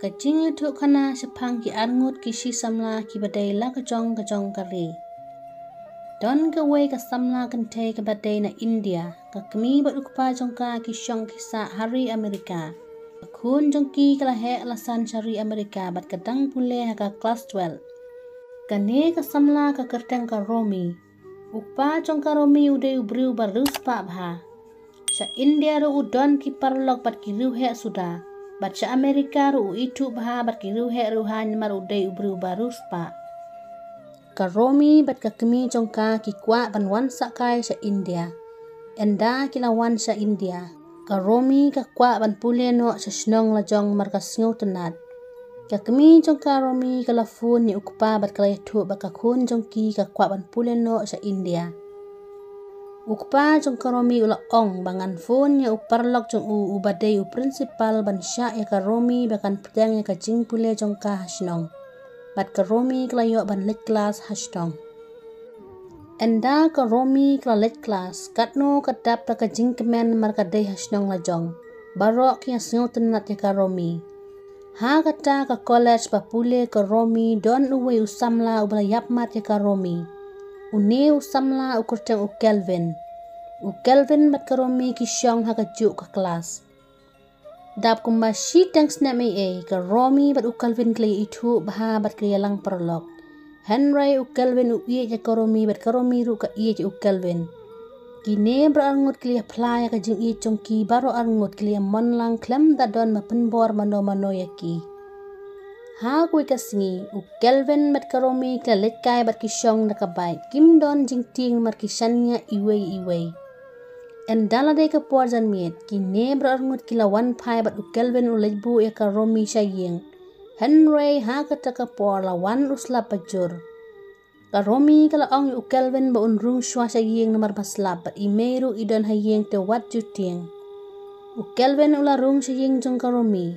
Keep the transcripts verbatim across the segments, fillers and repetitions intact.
Ka jingïathuhkhana shaphang ki arngut ki shi samla kiba dei la ka jong ka jong ka ri. Don kawei ka samla kynthei kaba dei na India, ka kmie bad u kpa jong ka ki shong ki sah ha ri Amerika. Ka khun jong ki ka la heh la san sha ri Amerika bad ka dang pule ha ka klas twelve. Kane ka samla ka kyrteng ka Romi. U kpa jong ka Romi u dei u briew ba riewspah bha. Sha India ruh u don ki paralok bad ki riewheh suda. Bad sha Amerika ruh u ithuh bha bad ki riewheh riewhaiñ namar u dei u briew ba riewspah. Ka Romi bad ka kmie jong ka ki kwah ban wan sahkai sha India. Ynda ki la wan sha India, ka Romi ka kwah ban pule noh sha shnong la jong namar ka sngewtynnat. Ka kmie jong ka Romi ka la phone ïa u kpa bad ka la ïathuh ba ka khun jong ki ka kwah ban pule noh sha India. U kpa jong ka Romi u la ong ba ngan phone ïa u paralok jong u uba dei u principal ban shah ïa ka Romi ba kan pdiang ïa ka jingpule jong ka ha shnong. Bad ka Romi ka la ïoh ban leit klas ha shnong. Ynda ka Romi ka la leit klas, katno ka dap da ka jingkmen namar ka dei ha shnong la jong. Baroh ki ïa sngewtynnat ïa ka Romi. Ha kata ka college ba pule ka Romi don uwei u samla uba la ïapmat ïa ka Romi. Une u samla u kyrteng u Kelvin. U Kelvin bad ka Romi ki shong ha kajuh ka klas. Dap kumba shiteng snem ei ei, ka Romi bad u Kelvin ki la ïa ithuh bha bad ki la ïalang paralok. Hynrei u Kelvin u ïeit ïa ka Romi bad ka Romi ruh ka ïeit ïa u Kelvin. Kine baroh arngut ki la ïa phla ïa ka jingïeit jong ki baroh arngut, ki la ïa mon lang khlem da don ba pynbor mano mano ïa ki. Ha kawei ka sngi, u Kelvin bad ka Romi ki la leit kai bad ki shong da ka bike. Kim don jingtieng namar ki shaniah iwei iwei. Ynda la dei ka por janmiet, kine baroh arngut ki la wan phai bad u Kelvin u leit buh ïa ka Romi sha ïing. Hynrei ha kata ka por la wan u slap bajur. Ka Romi ka la ong ïa u Kelvin ba un rung shuwa sha ïing namar ba slap bad i mei ruh i don ha ïing, te wat ju tieng. U Kelvin u la rung sha ïing jong ka Romi.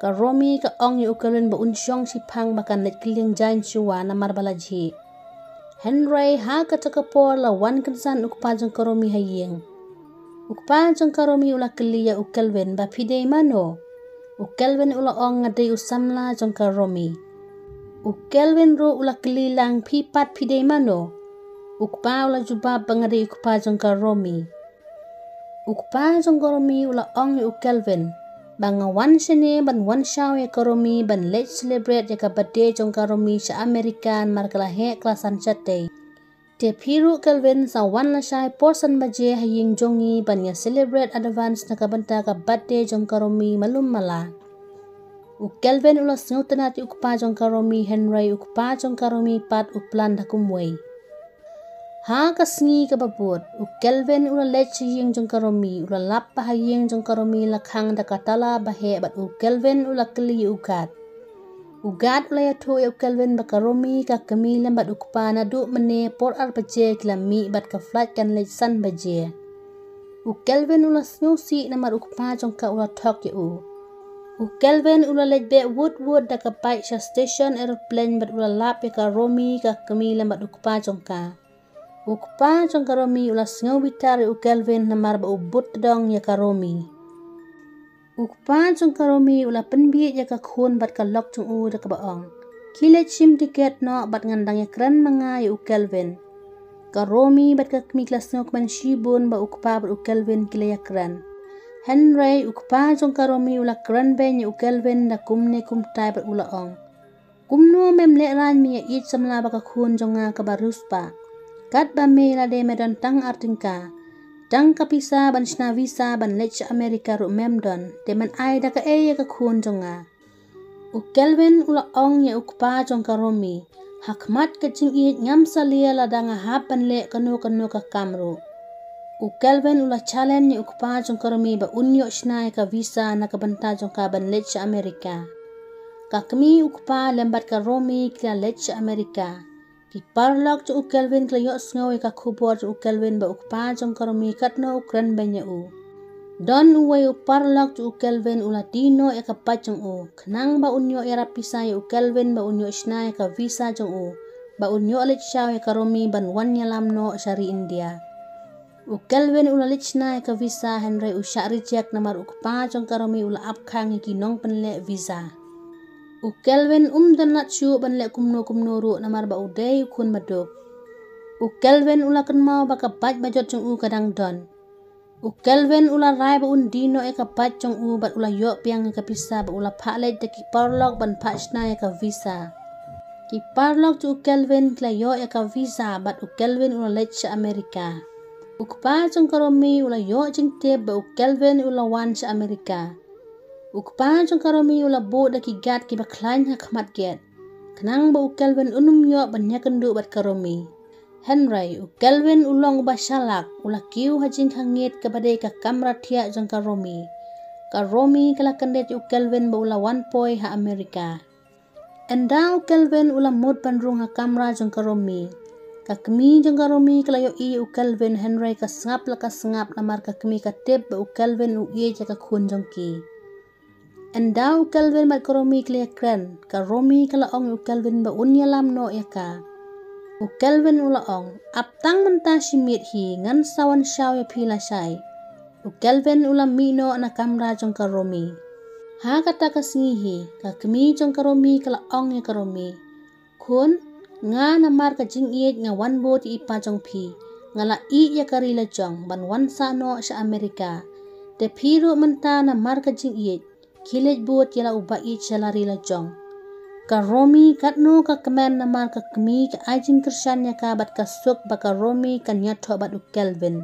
Ka Romi ka ong ïa u Kelvin ba un shong shiphang ba kan leit kylliang jaiñ shuwa namar ba la jhieh. Hynrei ha kata ka por la wan kynsan u kpa jong ka Romi ha ïing. U kpa jong ka Romi u la kylli ïa u Kelvin ba phi dei mano. U Kelvin u la ong nga dei u samla jong ka Romi. U Kelvin ruh u la kylli lang phi pat phi dei mano. U kpa u la jubab ba nga dei u kpa jong ka Romi. U kpa jong ka Romi u la ong ïa u Kelvin ba nga wan shane ban wan shaw ïa ka Romi ban leit celebrate ïa ka birthday jong ka Romi sha Amerika namar ka la heh klas san shatei. Te phi ruh Kelvin sa wan lashai por san baje ha ïing jong ngi ban ïa celebrate advance na ka bynta ka birthday jong ka Romi malum mala. U Kelvin u la sngewtynnat ïa u kpa jong ka Romi, hynrei u kpa jong ka Romi pat u plan da kumwei. Ha ka sngi kaba bud, u Kelvin u la leit sha ïing jong ka Romi, u la lap ba ha ïing jong ka Romi la khang da ka tala ba heh bad u Kelvin u la kylli ïa u guard. U guard u la ïathuh ïa u Kelvin ba ka Romi ka kmie lem bad u kpa naduh mynne por ar baje ki la mih bad ka flight kan leit san baje. U Kelvin u la sngewsih namar u kpa jong ka u la thok ïa u. U Kelvin u la leit beh wut wut da ka bike sha station aeroplane bad u la lap ïa ka Romi ka kmie lem bad u kpa jong ka. U kpa jong ka Romi u la sngew bitar ïa u Kelvin namar ba u bud tdong ïa ka Romi. U kpa jong ka Romi u la pynbieit ïa ka khun bad ka lok jong u da kaba ong, khie leit shim tiket noh bad ngan dang ïakren ma nga ïa u Kelvin. Ka Romi bad ka kmie ki la sngewkmen shibun ba u kpa bad u Kelvin ki la ïakren. Hynrei u kpa jong ka Romi u la kren beiñ ïa u Kelvin da kumne kumtai bad u la ong, kumno mem lehraiñ me ïa ïeit samla ba ka khun jong nga kaba riewspah? Katba me lade me don tang ar tyngka. Tang ka pisa ban shna visa ban leit sha Amerika ruh mem don, te men ai da kaei ïa ka khun jong nga? U Kelvin u la ong ïa u kpa jong ka Romi, ha khmat ka jingïeit ngam salia lada nga hap ban leh kano kano ka kam ruh. U Kelvin u la challenge ïa u kpa jong ka Romi ba un ïoh shna ïa ka visa na ka bynta jong ka ban leit sha Amerika. Ka kmie, u kpa lem bad ka Romi ki la leit sha Amerika. Ki paralok jong u Kelvin ki la ïohsngew ïa ka khubor jong u Kelvin ba u kpa jong ka Romi katno u kren beiñ ïa u. Don uwei u paralok jong u Kelvin u la die noh ïa ka bike jong u khnang ba un ïoh ïarap pisa ïa u Kelvin ba un ïoh shna ïa ka visa jong u, ba un ïoh leit shaw ïa ka Romi ban wan ïalam noh sha ri India. U Kelvin u la leit shna ïa ka visa hynrei u shah reject namar u kpa jong ka Romi u la ap khang ïa ki nongpynleh visa. U Kelvin um don lad shuh ban leh kumno kumno ruh namar ba u dei u khun baduk. U Kelvin u la kynmaw ba ka bike ba jot jong u ka dang don. U Kelvin u la rai ba un die noh ïa ka bike jong u bad u la ïoh biang ïa ka pisa bad u la phah leit da ki paralok ban phah shna ïa ka visa. Ki paralok jong u Kelvin ki la ïoh ïa ka visa bad u Kelvin u la leit sha Amerika. U kpa jong ka Romi u la ïoh jingtip ba u Kelvin u la wan sha Amerika. U kpa jong ka Romi u la buh da ki guard kiba khlaiñ ha khmat gate, khnang ba u Kelvin un ym ïoh ban ïakynduh bad ka Romi. Hynrei u Kelvin u long uba shalak, u la kiew ha jingkhangit kaba dei ka kamra thiah jong ka Romi. Ka Romi ka la kyndit ïa u Kelvin ba u la wan poi ha Amerika. Ynda u Kelvin u la mut ban rung ha kamra jong ka Romi, ka kmie jong ka Romi ka la ïohi ïa u Kelvin, hynrei ka sngap la ka sngap namar ka kmie ka tip ba u Kelvin u ïeit ïa ka khun jong ki. Ynda u Kelvin bad ka Romi ki la ïakren, ka Romi ka la ong ïa u Kelvin ba un ïalam noh ïa ka. U Kelvin u la ong, "Ap tang mynta shi miet hi, ngan sa wan shaw ïa phi lashai." U Kelvin u la mih noh na kamra jong ka Romi. Ha kata ka sngi hi, ka kmie jong ka Romi ka la ong ïa ka Romi, "Khun, nga namar ka jingïeit nga wan bud ïa i pa jong phi. Nga la ïeh ïa ka ri la jong ban wan sah noh sha Amerika. Te phi ruh mynta namar ka jingïeit, khie leit bud ïa la uba ïeit sha la ri la jong." Ka Romi katno ka kmen namar ka kmie ka ai jingkyrshan ïa ka bad ka suk ba ka Romi kan ïathoh bad u Kelvin.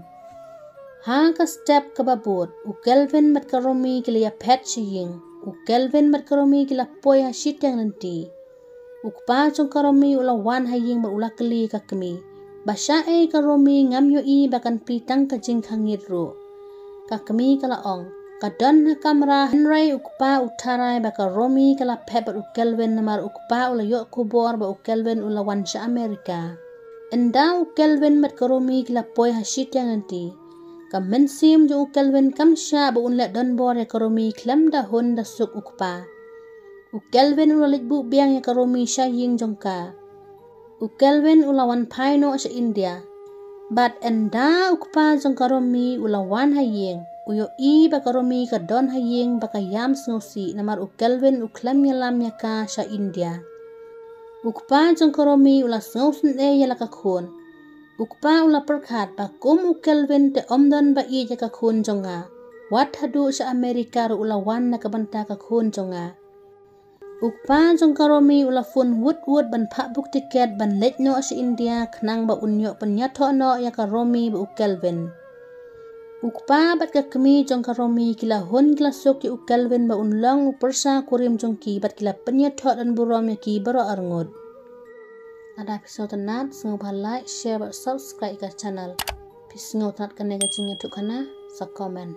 Ha ka step kaba bud, u Kelvin bad ka Romi ki la ïaphet sha ïing. U Kelvin bad ka Romi ki la poi ha shiteng lynti. U kpa jong ka Romi u la wan ha ïing bad u la kylli ka kmie, "Ba shah ei ka Romi, ngam ïohi ba kan plie tang ka jingkhangit ruh?" Ka kmie ka la ong, "Ka don ha kamra." Hynrei u kpa u tharai ba ka Romi ka la phet bad u Kelvin namar u kpa u la ïoh khubor ba u Kelvin u la wan sha Amerika. Ynda u Kelvin bad ka Romi ki la poi ha shiteng lynti, ka mynsiem jong u Kelvin kam shah ba un leh donbor ïa ka Romi khlem da hun da suk u kpa. U Kelvin u la leit buh biang ïa ka Romi sha ïing jong ka. U Kelvin u la wan phai noh sha India. Bad ynda u kpa jong ka Romi u la wan ha ïing, u ïohi ba ka Romi ka don ha ïing ba ka ïam sngewsih namar u Kelvin u khlem ïalam ïa ka sha India. U kpa jong ka Romi u la sngewsynei ïa la ka khun. U kpa u la pyrkhat ba kum u Kelvin te ym don ba ïeit ïa ka khun jong nga. Wat haduh sha Amerika ruh u la wan na ka bynta ka khun jong nga. U kpa jong ka Romi u la phone wut wut ban phah book tiket ban leit noh sha India khnang ba un ïoh pynïathoh noh ïa ka Romi bad u Kelvin. U kpa bad ka kmie jong ka Romi ki la hun ki la suk ïa u Kelvin ba un long u pyrsa kurim jong ki bad ki la pynïathoh donburom ïa ki baroh arngut. Lada phi sngewtynnat, sngewbha like, share bad subscribe ïa ka channel. Phi sngewtynnat kane ka jingïathuhkhana, sa comment.